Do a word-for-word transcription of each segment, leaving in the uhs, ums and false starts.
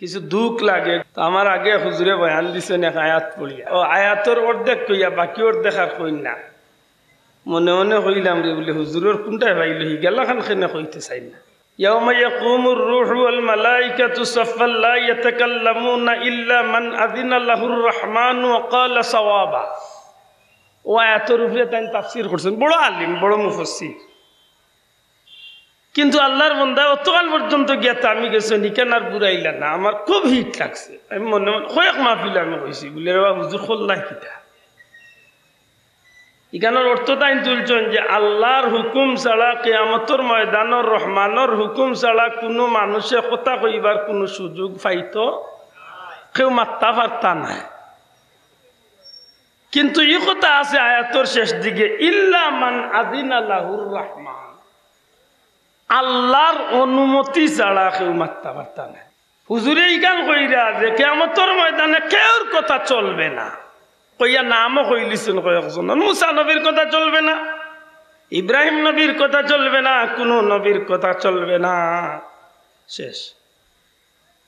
কিছু দুখ লাগে। তো আমার আগে হুজুরে বয়ান দিছইন এক আয়াত পড়িয়া, ও আয়াতর অর্ধেক কইয়া বাকি অর্ধেক আর কইন না। মনে মনে কইলাম রে বুলে, হুজুরর কুনটায় পাইলো, হি গেলাখান কেনে কইতে চাইন না। يوم يقوم الروح والملائكة صفا لا يتكلمون إلا من أذن له الرحمن وقال صوابا। ও আয়াতর উপরে তাইন তাফসির করছইন, বড় আলিম, বড় মুফাসসির। কিন্তু আল্লাহর বন্দা অতকাল পর্যন্ত গিয়া থামি গেছইন, ইখান আর বুঝাইলা না। আমার খুব হিট লাগছে। আমি মনে মনে কয়েক মাহফিল আমি কইছি, বুলে, "রে বা হুজুর, কইলা কিতা?" ইখানর অর্থ তাইন তুলছইন যে আল্লাহর হুকুম ছাড়া কিয়ামতর ময়দানর রহমানর হুকুম ছাড়া কুনু মানুষে কথা কইবার কুনু সুযোগ পাইতো, কেউ মাততা পারতা নায়। কিন্তু ই কথা আছে আয়াতর শেষ দিকে, "ইল্লা মান আযিনা লাহুর রহমান", আল্লাহর অনুমতি ছাড়া কেউ মাততা পারতা নায়। হুজুরে ইখান কইরা যে কিয়ামতর ময়দানে কেউর কথা চলবে না, কইয়া নামও কইলিছইন কয়েকজন। মুসা নবীর কথা চলবে না, ইব্রাহিম নবীর কথা চলবে না, কুনু নবীর কথা চলবে না, শেষ।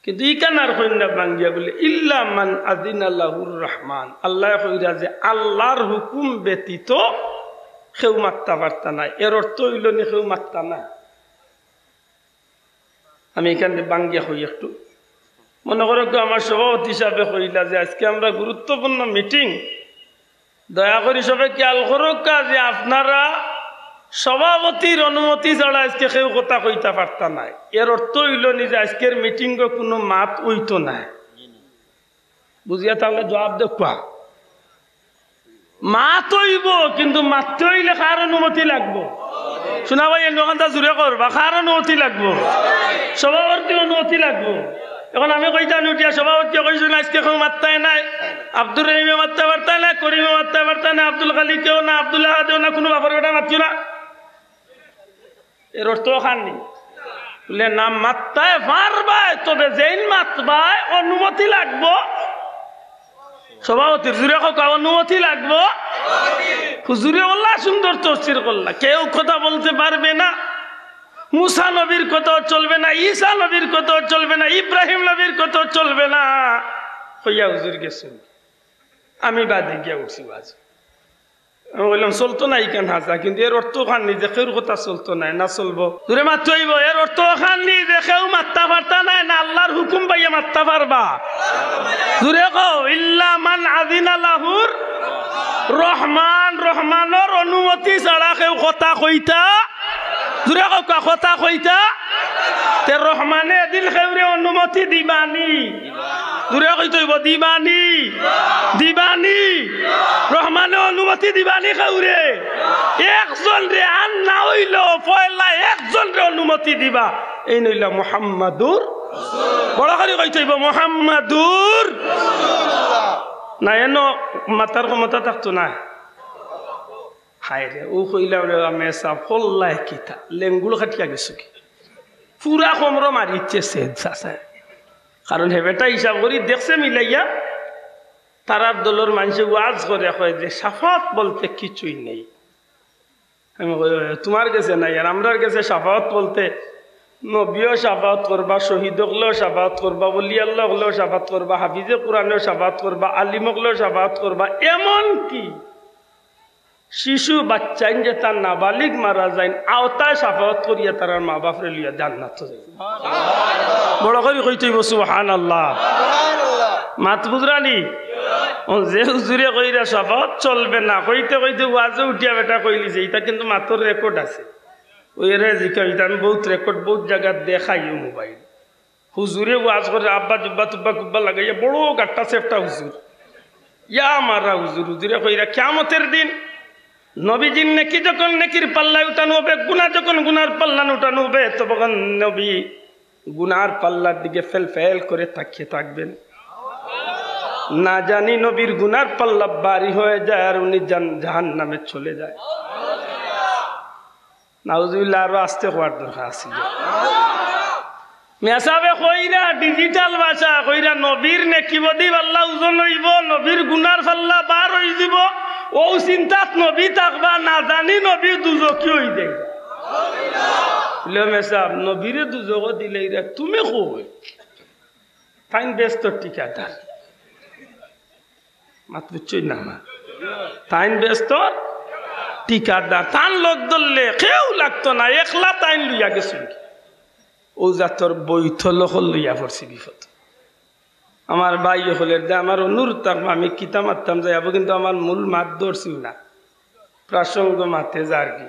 কিন্তু ইখান আর কইন না ভাঙ্গিয়া বুলে, "ইল্লা মান আযিনা লাহুর রহমান", আল্লায় কইরা যে আল্লাহর হুকুম ব্যতীত কেউ মাততা পারতা নায়। এর অর্থ অইলো নি কেউ মাততা নায়। আমি ইখান ভাঙ্গিয়া কই একটু। মনে করউক্কা, আমার সভাপতি সাবে কইলা যে আইজকে আমরার গুরুত্বপূর্ণ মিটিং, দয়া করি সবে খেয়াল করউক্কা যে আপনারা সভাপতির অনুমতি ছাড়া আইজকে কেউ কথা কইতা পারতা নায়। এর অর্থ অইলো নি যে আইজকের মিটিংও কুনু মাত অইতো নায়। বুঝিয়া থাকলে জবাব দেউক্কা। মাত অইবো, কিন্তু মাততে অইলে কার অনুমতি লাগবো? শুনা ভাই, এন দোকানটা জুরে করবা, কার অনুমতি লাগবো? সভাপতির অনুমতি লাগবো। এখন আমি কইতাম উঠিয়া, সভাপতিয়ে কইছইন, "আইজকে কেউ মাততায় নায়, আব্দুর রহিমে মাততা পারতায় নায়, করিমে মাততা পারতায় নায়, আব্দুল খালিকেও না, আব্দুল আহাদেও না, কুনু বাপর বেটা মাতিও না।" এর অর্থ অখান নি? বুলে, "না, মাততায় পারবায়, তবে যেইন মাতবায় অনুমতি লাগবো সভাপতির।" জুরে কউক্কা, "অনুমতি লাগবো।" হুজুরে অলা সুন্দর তফসির করলা, কেউ কথা বলতে পারবে না, মুসা নবীর কথাও চলবে না, ঈসা নবীর কথাও চলবে না, ইব্রাহিম নবীর কথাও চলবে না। কইয়া হুজুর গেছইন, আমি বাদে গিয়া উঠছি ওয়াজ। আমি কইলাম, "চলতো নায় ইখান হাছা, কিন্তু এর অর্থ অখান নি যে কেউর কথা চলতো নায়, না চলবো?" জুরে মাততে অইবো, এর অর্থ অখান নি যে কেউ মাততা পারতা নায়, না আল্লাহর হুকুম পাইয়া মাততা পারবা? জুরে কও, "ইল্লা মান আযিনা লাহুর রহমান", রহমানর অনুমতি ছাড়া কেউ কথা কইতা, জুরে কউক্কা, কথা কইতা। তে রহমানে এদিন কেউরে অনুমতি দিবানি? জুরে কইতে অইবো, দিবানি, দিবানি। রহমানে অনুমতি দিবানি কেউরে? একজনরে, আর না অইলো পয়লা একজনরে অনুমতি দিবা। এইন অইলা মুহাম্মাদুর। বড় করি কইতে অইবো, মুহাম্মাদুর। না, এনো মাতার ক্ষমতা থাকতো নায়। হায় রে, ও কইলাম রে, আমি সাফল্লায় কিতা, লেঙ্গুল খাটিয়া গেছো কি? পুরা কমরো মারিছে সে চাচায়। কারণ হে বেটা হিসাব করি দেখছে মিলাইয়া, তারার দলর মানষে ওয়াজ করে কয় যে শাফাত বলতে কিছুই নেই। আমি কই, "ওই, তুমার গেছে নাই, আর আমরার গেছে শাফাত বলতে নবীও শাফাত করবা, শহীদ অকলেও শাফাত করবা, ওলি আল্লাহ অকলেও শাফাত করবা, হাফিজে কোরআনেও শাফাত করবা, আলিম অকলেও শাফাত করবা, এমন কি শিশু বাচ্চাইন যেতা নাবালিগ মারা যাইন, অতায় শাফাত করিয়া তারার মা বাপরে লইয়া জান্নাতো যাইন।" বড় করি কইতে অইবো, "সুবহানাল্লাহ।" মাত বুঝরানি? ও যে হুজুরে কইরা শাফাত চলবে না, কইতে কইতে ওয়াজে উঠিয়া বেটা কইলিছে, ইতা কিন্তু মাতর রেকর্ড আছে। ওই এরে জিকাও, ইতা আমি বউত রেকর্ড, বউত জাগাত দেখাইও মোবাইল। হুজুরে ওয়াজ করে, আব্বা জুব্বা তুব্বা কুব্বা লাগাইয়া, বড় গাট্টা সেফটা হুজুর। ইয়া মারা হুজুর, হুজুরে কইরা, কিয়ামতের দিন নবীজির নেকি যখন নেকির পাল্লায় উঠানো হবে, গুনাহ যখন গুনার পাল্লায় উঠানো হবে, তখন নবী গুনার পাল্লার দিকে ফেল ফেল করে তাকিয়ে থাকবেন। না জানি নবীর গুনার পাল্লা ভারী হয়ে যায় আর উনি জান-, জাহান্নামে চলে যায়। নাউজুবিল্লাহ, আরো আস্তে কওয়ার দরকার আছে। মেসাবে কইরা, ডিজিটাল ভাষা কইরা, নবীর নেকি বদি পাল্লা ওজন অইবো, নবীর গুনার পাল্লা ভার অইযিবো। ও চিন্তাত নবী থাকবা, না জানি নবী দুজখি অই যায়। বুলে, "মেসাব, নবীরে দুজখো দিলাইরা, তুমি কই?" তাইন বেহেস্তর ঠিকাদার। মাত বুঝছইন না আমার? তাইন বেহেস্তর ঠিকাদার। তান লগ ধরলে কেউ লাগতো না, একলা তাইন লইয়া গেছইন। অউ জাতর বৈতল অকল লইয়া পড়ছি বিপদ। আমার ভাই অকলর দে আমার অনুরোধ থাকবো, আমি কিতা মাততাম যাইবো, কিন্তু আমার মূল মাত ধরছি না, প্রাসঙ্গ মাতে যার কি।